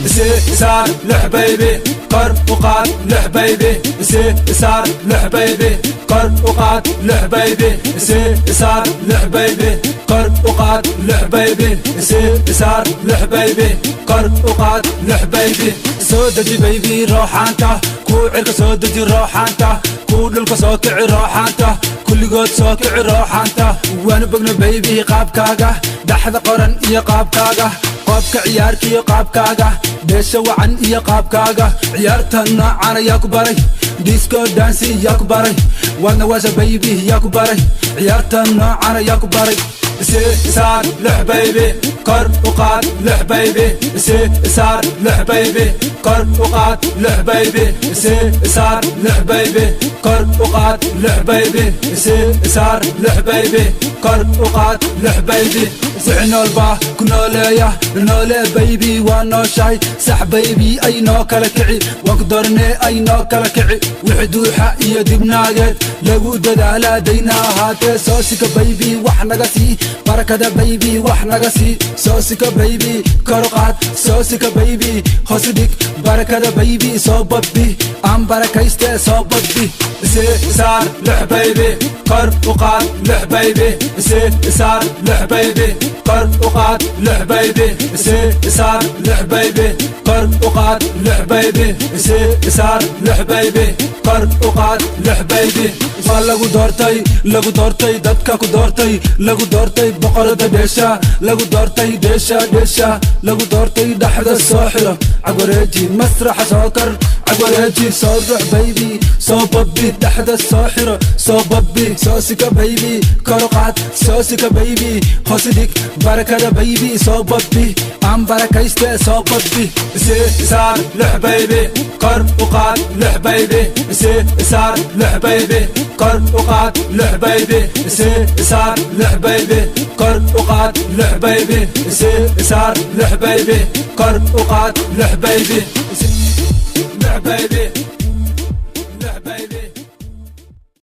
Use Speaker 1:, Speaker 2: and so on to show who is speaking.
Speaker 1: Saar lix baby, kor u qaad lix baby, saar lix baby, kor u qaad lix baby, saar lix baby, kor u qaad lix baby, saar lix baby, kor u qaad lix baby. Soo deji baby rooxaanta, kuu cirka soo deji rooxaanta, kuu dhulka soo kici rooxaanta, kulligood soo kici rooxaanta. Waanu bogno baby qaabkaaga, dhaxda qoran iyo qaabkaaga, qoobka ciyaarkiiyo qaabkaaga, dheesha wacan iyo qaabkaaga. Ciyaarta noocan ayaa ku baray? Disco dance yaa ku baray? Waadna waasha baby, yaa ku baray? Ciyaarta noocan ayaa ku baray? Saar lix baby, kor u qaad lix baby, saar lix baby, kor u qaad lix baby, saar lix baby, kor u qaad lix baby, saar lix baby, kor u qaad lix baby. Wixii noolbaa ku nooleeya, noole baby, waa nooshahay sax baby. Ay noo kala kici, waan ku doornee, ay noo kala kici. Wixii duuxa iyo dibnaageed lagu dadaalaa dayna ahaatee. Soo sika baby, wax naga sii barakada baby, wax naga sii. Soo sika baby, kor u qaad. Soo sika baby, hoos dhig barakada baby. Soo babbi aan barakayste, soo babbi. Saar lix baby, kor u qaad lix baby, saar lix baby, kor u qaad lix baby, saar lix baby, kor u qaad lix baby, saar lix baby, kor u qaad lix baby. Waa lagu doortay, lagu doortay, dadka ku doortay, lagu doortay boqorada dheesha, lagu doortay dheesha, dheesha lagu doortay. Dhaxda soo xiro, cagwareeji, masraxa soo kar, cagwareeji, soo rux baby, soo babbi. Dhaxda soo xiro, soo babbi. Soo sika baby, kor u qaad. Soo sika baby, hoos dhig barakada baby. Soo babbi aan barakayste, soo babbi. Saar lix baby, kor u qaad lix baby, saar lix baby, kor u qaad lix baby, saar lix baby, kor u qaad lix baby, saar lix baby, kor u qaad lix baby, lix baby.